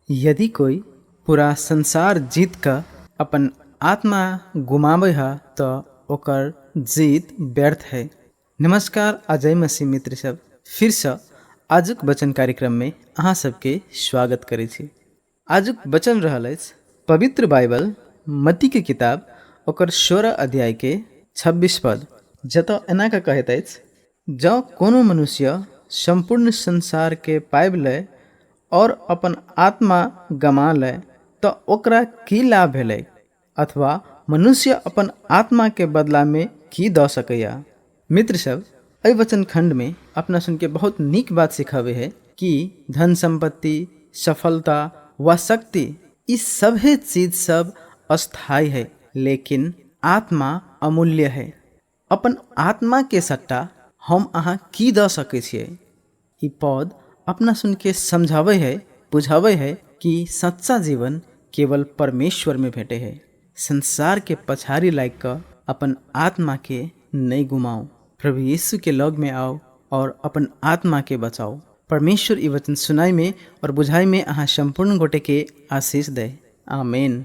यदि कोइ पूरा संसार जीत कऽ अपन आत्मा गुमाबै है तऽ ओकर जीत व्यर्थ है। नमस्कार आ जय मसीह मित्र सब, फिरसँ आजुक वचन कार्यक्रममे अहाँ सबके स्वागत करै छी। आजुक वचन रहल अछि पवित्र बाइबल मत्तीके किताब ओकर 16 अध्यायके 26 पद, जतऽ एना कऽ कहैत अछि, जँ कोनो मनुष्य सम्पूर्ण संसारके पाबि लै आओर अपन आत्मा गमा लै तऽ ओकरा की लाभ भेलै? अथवा मनुष्य अपन आत्माके बदलामे की दऽ सकैए? मित्र सब, एहि वचन खण्डमे अपना सुनके बहुत नीक बात सिखाबै है कि धन सम्पत्ति, सफलता वा शक्ति ई सभे चीज सब अस्थायी है, लेकिन आत्मा अमूल्य है। अपन आत्माके सट्टा हम अहाँ की दऽ सकै छियै? ई पद अपना सुनके समझाबै है, बुझाबै है कि सच्चा जीवन केवल परमेश्वरमे भेटै है। संसारके पछाड़ी लागि कऽ अपन आत्माके नहि गुमाउ। प्रभु यीशुके लगमे आउ और अपन आत्माके बचाउ। परमेश्वर ई वचन सुनाइमे और बुझाइमे अहाँ सम्पूर्ण गोटेके आशीष दै। आमेन।